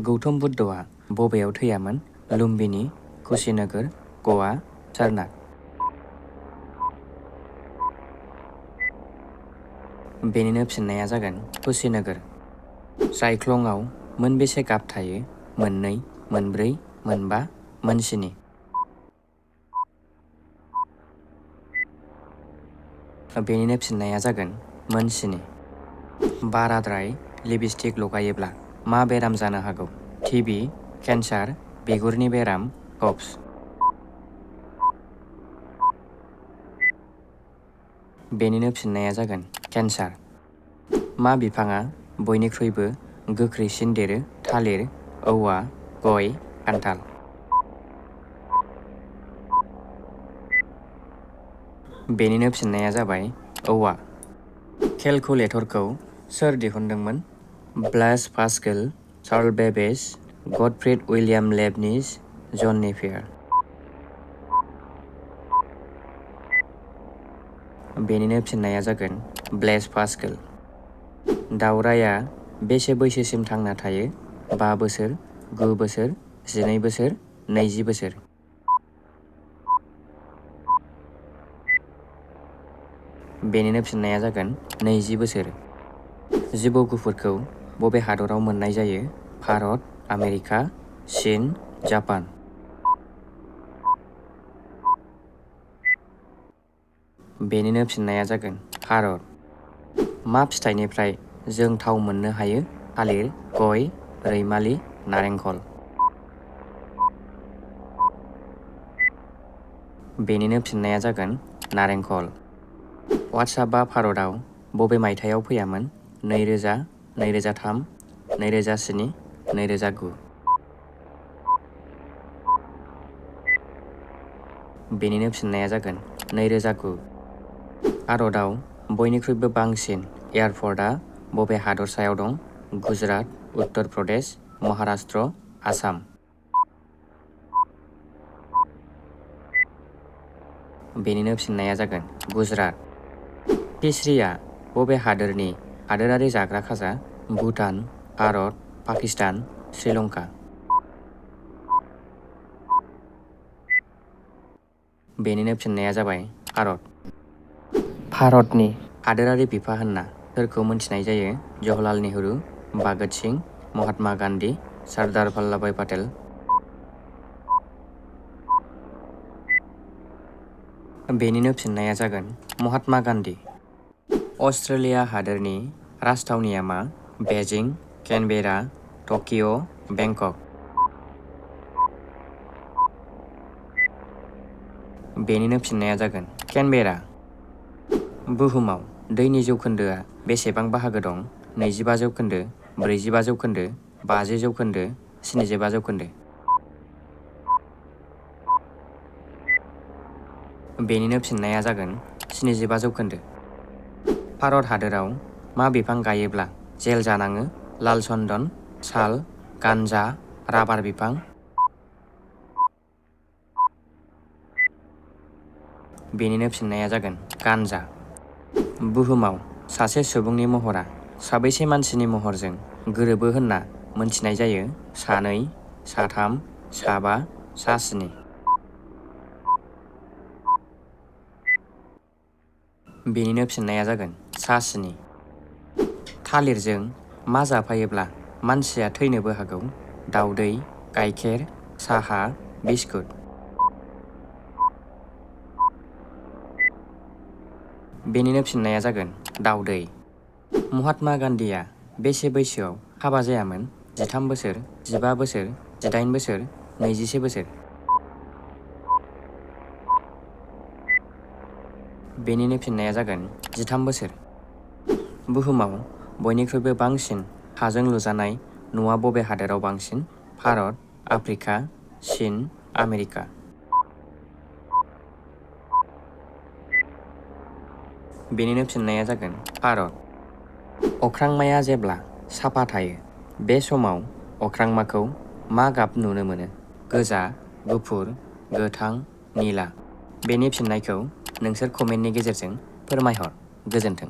गौतम बुद्धआ बबेयाव थैयामोन? लुम्बिनी, कुशीनगर, गवा, सारनाथ। बेनिनो फिननाया जागोन कुशीनगर। जायख्लंआव मोनबेसे गाब थायो? मोननै, मोनब्रै, मोनबा, मोनस्नि। बेनिनो फिननाया जागोन मोनस्नि। बाराद्राय लिपस्टिक लगायोब्ला मा बेराम जानो हागौ? टिबि, केन्सार, बिगुरनि बेराम, कब्ज। बेनिनो फिननाया जागोन केन्सार। मा बिफाङा बयनिख्रुइबो गोख्रैसिन देरो? थालिर, औवा, गय, खान्थाल। बेनिनो फिननाया जाबाय औवा। केलकुलेटरखौ सोर दिहुनदोंमोन? Blaise Pascal, Charles Babbage, Gottfried William Leibniz, John Napier. बेनिनो फिननाया जागोन ब्लेज पास्केल। दावराया बेसे बैसोसिम थांना थायो? 5 बोसोर, 9 बोसोर, 12 बोसोर, 20 बोसोर। बेनिनो फिननाया जागोन 20 बोसोर। जिबौ गुफुरखौ बबे हादराव मोननाय जायो? भारत, आमेरिका, चीन, जापान। बेनिनो फिननाया जागोन भारत। मा फिथाइनिफ्राय जों थाव मोननो हायो? थालिर, गय, रैमालि, नारेंखल। बेनिनो फिननाया जागोन नारेंखल। वाट्सएपआ भारतआव बबे मायथाइयाव फैयामोन? 2000, 2003, 2007, 2009। बेनिनो फिननाया जागोन 2009। भारतआव बयनिख्रुइबो बांसिन एयारपर्टआ बबे हादरसायाव दं? गुजरात, उत्तर प्रदेश, महाराष्ट्र, आसाम। बेनिनो फिननाया जागोन गुजरात। खिचड़ीआ बबे हादोरनि हादोरारि जाग्रा खाजा? भुटान, भारत, पाकिस्तान, श्रीलंका। बेनिनो फिननाया जाबाय भारत। भारतनि हादोरारि बिफा होनना सोरखौ मोनथिनाय जायो? जवाहरलाल नेहरू, भगत सिंह, महात्मा गान्धी, सरदार वल्लभभाई पटेल। बेनिनो फिननाया जागोन महात्मा गान्धी। अस्ट्रेलिया हादोरनि राजथावनिया मा? Beijing, Canberra, Tokyo', Bangkok. बेनिनो फिननाया जागोन केनबेरा। बुहुमाव दैनि जौखोन्दोआ बेसेबां बाहागो दं? 25 जौखोन्दो, 45 जौखोन्दो, 50 जौखोन्दो, 75 जौखोन्दो। बेनिनो फिननाया जागोन 75 जौखोन्दो। भारत हादोराव मा बिफां गायोब्ला जेल जानाङो? लाल चन्दन, साल, गान्जा, राबार बिफां। बेनिनो फिननाया जागोन गान्जा। बुहुमाव सासे सुबुंनि महरा साबैसे मानसिनि महरजों गोरोबो होनना मोनथिनाय जायो? 2, 3, 5, 7। बेनिनो फिननाया जागोन 7। थालिरजों मा जाफायोब्ला मानसिया थैनोबो हागौ? दाउदै, गाइखेर, साहा, बिस्कुट। बेनिनो फिननाया जागोन दाउदै। महात्मा गान्धीया बेसे बैसोआव हाबा जायामोन? 13 बोसोर, 15 बोसोर, 18 बोसोर, 21 बोसोर। बेनिनो फिननाया जागोन 13 बोसोर। बुहुमाव बयनिख्रुइबो बांसिन हाजों लुजानाय न'आ बबे हादोराव बांसिन? भारत, आफ्रिका, चीन, आमेरिका। बेनिनो फिननाया जागोन भारत। अख्रांमाया जेब्ला साफा थायो बे समाव अख्रांमाखौ मा गाब नुनो मोनो? गोजा, गुफुर, गोथां, निला। बेनि फिननायखौ नोंसोर कमेन्टनि गेजेरजों फोरमायहर। गोजोन्थों।